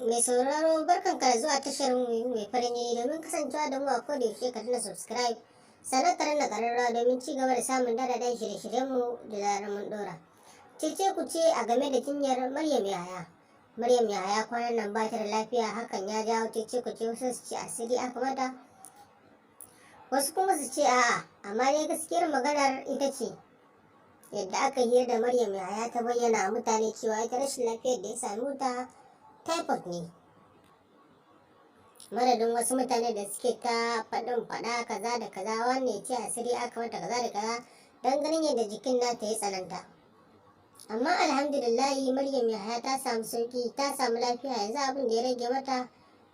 Mai sauraro, barkanka da zuwa tashar mu mai farin jini. Domin kasancewa da mu a koda yaushe, ka danna subscribe, sannan ka danna ƙararrawa domin ci gaba da samun daɗaɗɗen shirye-shiryen mu da zarar mun ɗora. Cece ku ce a game da jinyar Maryam Yahaya. Maryam Yahaya kwanan nan ba ta da lafiya, hakan ya jawo cece ku ce. Wasu su ce asiri aka mata, wasu kuma su ce a'a. Amma dai gaskiyar maganar ita ce, yadda aka hira da Maryam Yahaya, ta bayyana a mutane cewa ita rashin lafiyar da ya sami ta typhoid ne. Madadin wasu mutane da suke ta faɗin faɗa kaza da kaza, wanne ya ce asiri aka mata, kaza da kaza, don ganin yadda jikin nata ya tsananta. Amma alhamdulillahi, Maryam Yahaya ta samu sauki, ta samu lafiya. Yanzu abin da ya rage mata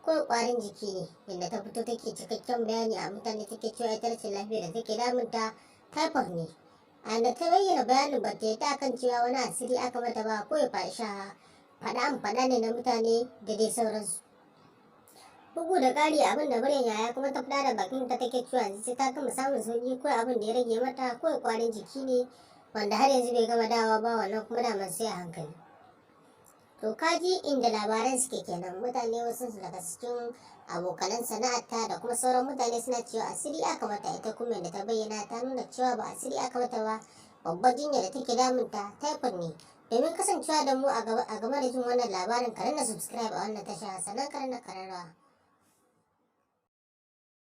ko ƙwarin jiki ne. Yadda ta fito take cikakken bayani a mutane, take cewa ita rashin lafiyar da take damunta typhoid ne. A da ta bayyana bayanin, ba ta yi ta kan cewa wani asiri aka mata ba, ko ya sha faɗa an faɗa ne na mutane da dai sauransu. Bugu da ƙari, abin da Maryam Yahaya kuma ta faɗa da bakin ta, take cewa yanzu sai ta gama samun sauƙi, ko abin da ya rage mata ko ƙwarin jiki ne, wanda har yanzu bai gama dawowa ba. Wannan kuma daman sai a hankali. To, kaji inda labaran suke kenan. Mutane, wasu su daga cikin abokanan sana'arta da kuma sauran mutane, suna cewa asiri aka mata. Ita kuma da ta bayyana, ta nuna cewa ba asiri aka mata ba, babbar jinya da take damunta typhoid ne. Domin kasancewa da mu a game da jin wannan labarin, ka danna subscribe a wannan tasha, sannan ka danna kararrawa.